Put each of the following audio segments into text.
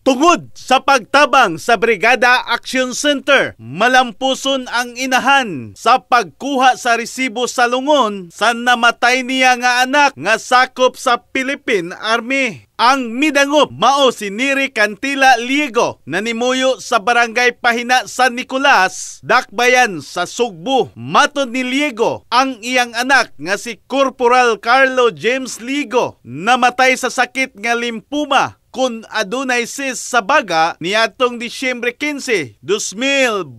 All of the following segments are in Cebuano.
Tungod sa pagtabang sa Brigada Action Center, malampuson ang inahan sa pagkuha sa resibo sa lungon sa namatay niya nga anak nga sakop sa Philippine Army. Ang midangop mao si Neri Cantila Liego na nimuyo sa Barangay Pahina, San Nicolas, Dakbayan sa Sugbo. Matod ni Liego, ang iyang anak nga si Corporal Carlo James Liego namatay sa sakit nga lymphoma kung adunay cyst sa baga niadtong Disyembre 15, 2024.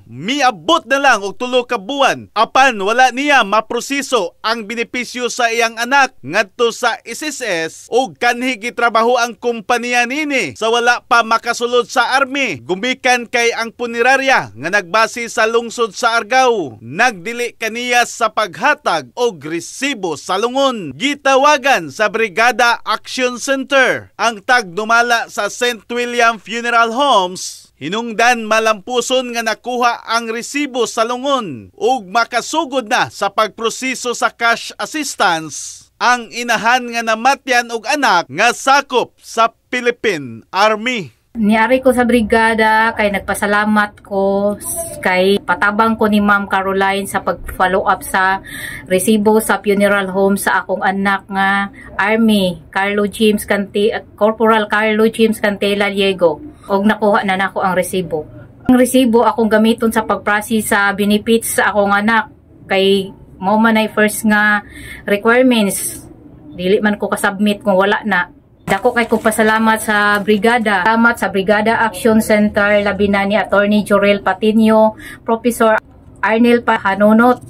Miabot na lang og 3 ka buwan apan wala niya maproseso ang benepisyo sa iyang anak ngadto sa SSS ug kanhi gitrabaho ang kompanya nini sa wala pa makasulod sa army gumikan kay ang punerarya nga nagbase sa lungsod sa Argao nagdili kaniya sa paghatag og resibo sa lungon. Gitawagan sa Brigada Action Center ang tagdumala sa St. William Funeral Homes. Hinungdan malampuson nga nakuha ang resibo sa lungon ug makasugod na sa pagproseso sa cash assistance ang inahan nga namatyan og anak nga sakop sa Philippine Army. Niari ko sa brigada kay nagpasalamat ko kay patabang ko ni Ma'am Caroline sa pag-follow up sa resibo sa funeral home sa akong anak nga Army Carlo James Canti, Corporal Carlo James Cantela Liego, og nakuha na nako ang resibo. Ang resibo akong gamiton sa pag-process sa benefits sa akong anak kay mao man ay first nga requirements, dili man ko kasubmit kung wala na. Dako kay ko pasalamat sa brigada. Salamat sa Brigada Action Center, labi na ni Attorney Jorel Patinio, Professor Arnel Pahanunot,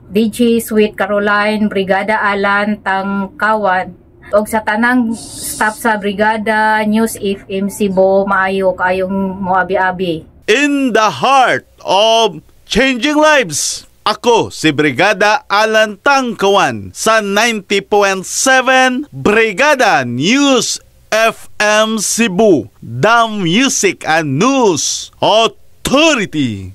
DJ Sweet Caroline, Brigada Alan Tangkawan, og sa tanang staff sa Brigada News FM Cebu, maayo kaayong moabi-abi. In the heart of changing lives. Ako si Brigada Alan Tangkawan sa 90.7 Brigada News FM Cebu, the Music and News Authority.